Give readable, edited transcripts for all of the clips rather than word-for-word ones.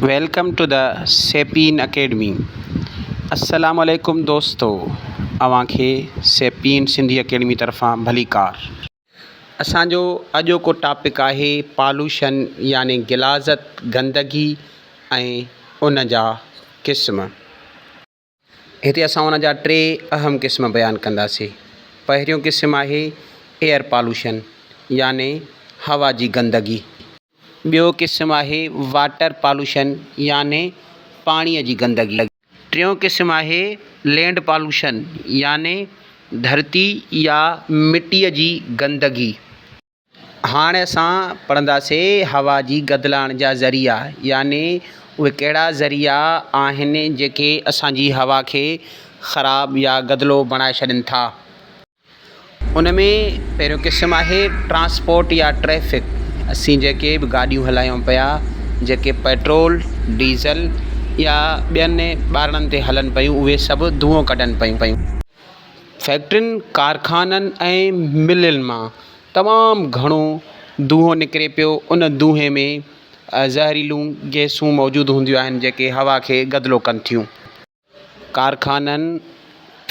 Welcome to the سيپين academy السلام عليڪم دوستو اوهان کي سيپين سنڌي اڪيڊمي طرفان ڀليڪار. اسان جو اڄوڪو ٽاپڪ آهي پالوشن يعني غلاظت گندگي ۽ ان جا قسم. هتي اسان ان جا ٽي اهم قسم بيان ڪنداسين. پهريون قسم آهي ايئر پالوشن يعني هوا جي گندگي. ٻيو قسم آهي واٽر پالوشن يعني پاڻيء جي گندگي. ٽيون قسم آهي لينڊ پالوشن يعني ڌرتي يا مٽيء جي گندگي. هاڻ اسان پڙهنداسين هوا جي گدلاڻ جا ذريعا يعني اهي ڪهڙا ذريعا آهن جيڪي اسان جي هوا کي خراب يا گدلو بڻائي ڇڏين ٿا. ان ۾ پهريون قسم آهي ٽرانسپورٽ يا ٽريفڪ اسين جيڪي به گاڏيون هلايون پيا جيڪي پيٽرول ڊيزل يا ٻين ٻارڻن تي هلن پيون اهي سڀ دونهون ڪڍن پيون. فيڪٽرين ڪارخانن ۽ ملن مان تمام گهڻو دونهون نڪري پيو ان دونهين ۾ زهريلون گئسون موجود هونديون آهن جيڪي هوا کي گدلو ڪن ٿيون. ڪارخانن،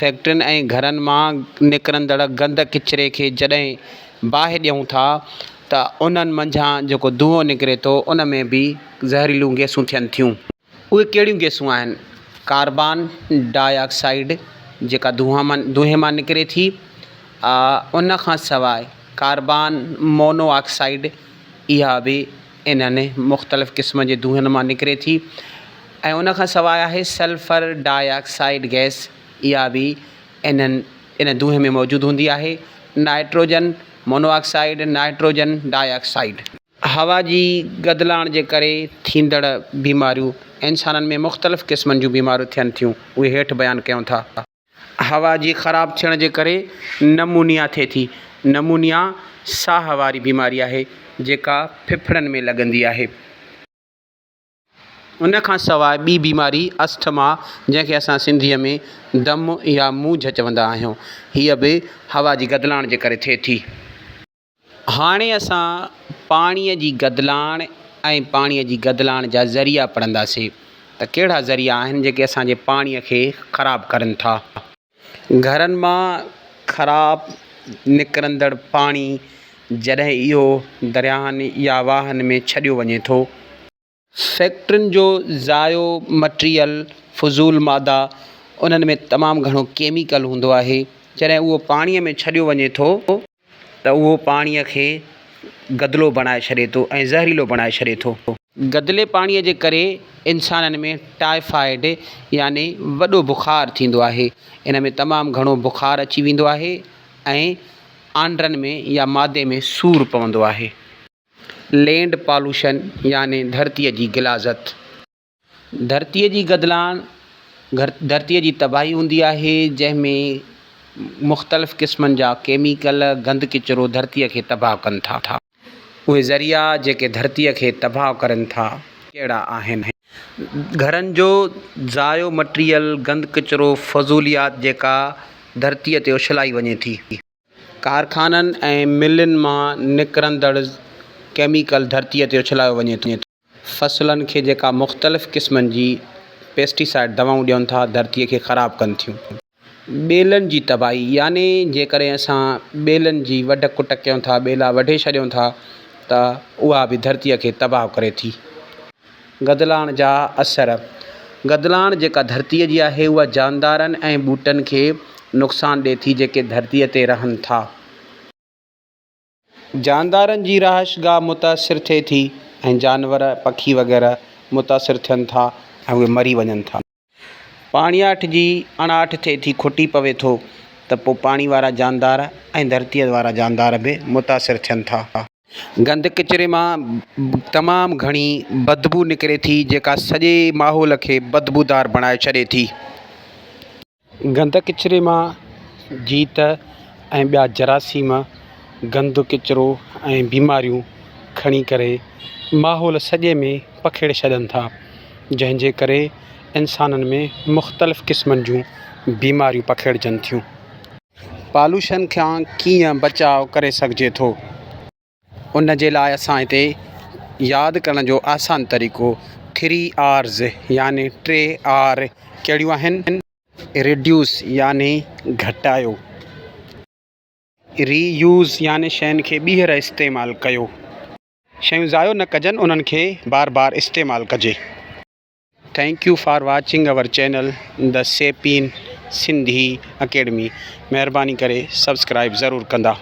فيڪٽرين ۽ گهرن مان نڪرندڙ گند ڪچري کي جڏهن باهه ڏيون ٿا ته انهن منجهان جيڪو دونهون نڪري ٿو ان ۾ به زهريلون گئسون ٿين ٿيون. اهي ڪهڙيون گئسون آهن؟ ڪاربان ڊاء آڪسائيڊ جيڪا دونهين مان نڪري ٿي، ان کان سواء ڪاربان مونو آڪسائيڊ اها به انهن مختلف قسمن جي دونهن مان نڪري ٿي ۽ ان کان سواء آهي سلفر ڊاء آڪسائيڊ گئس اها به انهن ان دونهين ۾ موجود هوندي آهي nitrogen mono oxide nitrogen dioxide. هوا جي گدلاڻ جي ڪري ٿيندڙ بيماريون انسانن ۾ مختلف قسمن جون بيماريون ٿين ٿيون اهي هيٺ بيان ڪيون ٿا. هوا جي خراب ٿيڻ جي ڪري نمونيا ٿئي ٿي. نمونيا ساهه واري بيماري آهي، جيڪا ڦڦڙن ۾ لڳندي آهي. ان کان سواء ٻي بيماري اسٿما جنهن کي اسان سنڌيء ۾ دم يا مونجهه چوندا آهيون، هيء به هوا جي گدلاڻ جي ڪري ٿئي ٿي. هاڻي اسان پاڻيء جي گدلاڻ ۽ پاڻيء جي گدلاڻ جا ذريعا پڙهنداسين ته ڪهڙا ذريعا آهن جيڪي اسان جي پاڻيء کي خراب ڪرن ٿا. گهرن مان خراب نڪرندڙ پاڻي جڏهن اهو درياهن يا واهن ۾ ڇڏيو وڃي ٿو. فيڪٽرين جو ضايع مٽيريل، فضول مادا، انهن ۾ تمام گهڻو ڪيميڪل هوندو آهي، جڏهن اهو پاڻيء ۾ ڇڏيو وڃي ٿو ته اهو پاڻيء کي گدلو بڻائي ڇڏي ٿو ۽ زهريلو بڻائي ڇڏي ٿو. گدلي پاڻيء جي ڪري انسانن ۾ ٽائيفائيڊ يعني وڏو بخار ٿيندو آهي، ان ۾ تمام گهڻو بخار اچي ويندو آهي ۽ آنڊرن ۾ يا معدي ۾ سور پوندو آهي. لينڊ پالوشن يعني ڌرتيء جي غلاظت. ڌرتيء جي گدلاڻ ڌرتيء جي تباهي هوندي آهي، جنهن ۾ مختلف قسمن جا ڪيميڪل، گند ڪچرو ڌرتيء کي تباهه ڪن ٿا. اهي ذريعا جيڪي ڌرتيء کي تباهه ڪرن ٿا ڪهڙا آهن؟ گهرن جو ضايع مٽيريل، گند ڪچرو، فضوليات جيڪا ڌرتيء تي اڇلائي وڃي ٿي. ڪارخانن ۽ ملن مان نڪرندڙ ڪيميڪل ڌرتيء تي اڇلايو وڃي ٿو. فصلن کي جيڪا مختلف قسمن جي پيسٽيسائيڊ دوائون ڏين ٿا ڌرتيء کي خراب ڪن ٿيون. ٻيلن جي تباهي يعني جيڪڏهن اسان ٻيلن جي وڍ ڪٽ ڪيون ٿا ٻيلا وڍي ڇڏيون ٿا ته اها به ڌرتيء کي تباهه ڪري ٿي. گدلاڻ جا اثر، گدلاڻ جيڪا ڌرتيء جي آهي اها جاندارن ۽ ٻوٽن کي نقصان ڏئي ٿي جيڪي ڌرتيء تي رهن ٿا. جاندارن جي رهائشگاهه متاثر ٿئي ٿي ۽ جانور، پکي وغيره متاثر ٿين ٿا ۽ اهي مري وڃن ٿا. پاڻياٺ جي اڻاٺ ٿئي ٿي کٽي پوي ٿو ته پوء پاڻي وارا جاندار ۽ ڌرتيء وارا جاندار به متاثر ٿين ٿا. گند ڪچري مان تمام گهڻي بدبو نڪري ٿي جيڪا سڄي ماحول کي بدبودار بڻائي ڇڏي ٿي. گند ڪچري مان جيت ۽ ٻيا جراثيم گند ڪچرو ۽ بيماريون کڻي ڪري ماحول سڄي ۾ پکيڙي ڇڏن ٿا جنهن جي ڪري انسانن ۾ مختلف قسمن جون بيماريون پکيڙجن ٿيون. پالوشن کان ڪيئن بچاء ڪري سگهجي ٿو؟ ان جي لاء اسان هتي ياد ڪرڻ جو آسان طريقو ٿري آرز يعني ٽي آر ڪهڙيون آهن؟ ريڊيوس يعني گهٽايو. ري يوز يعني شين کي ٻيهر استعمال ڪيو. شيون ضايع نه ڪجن انهن کي بار بار استعمال ڪجي. Thank you for watching our channel the سيپين سنڌي اڪيڊمي مهرباني ڪري سبسڪرائب ضرور ڪندا.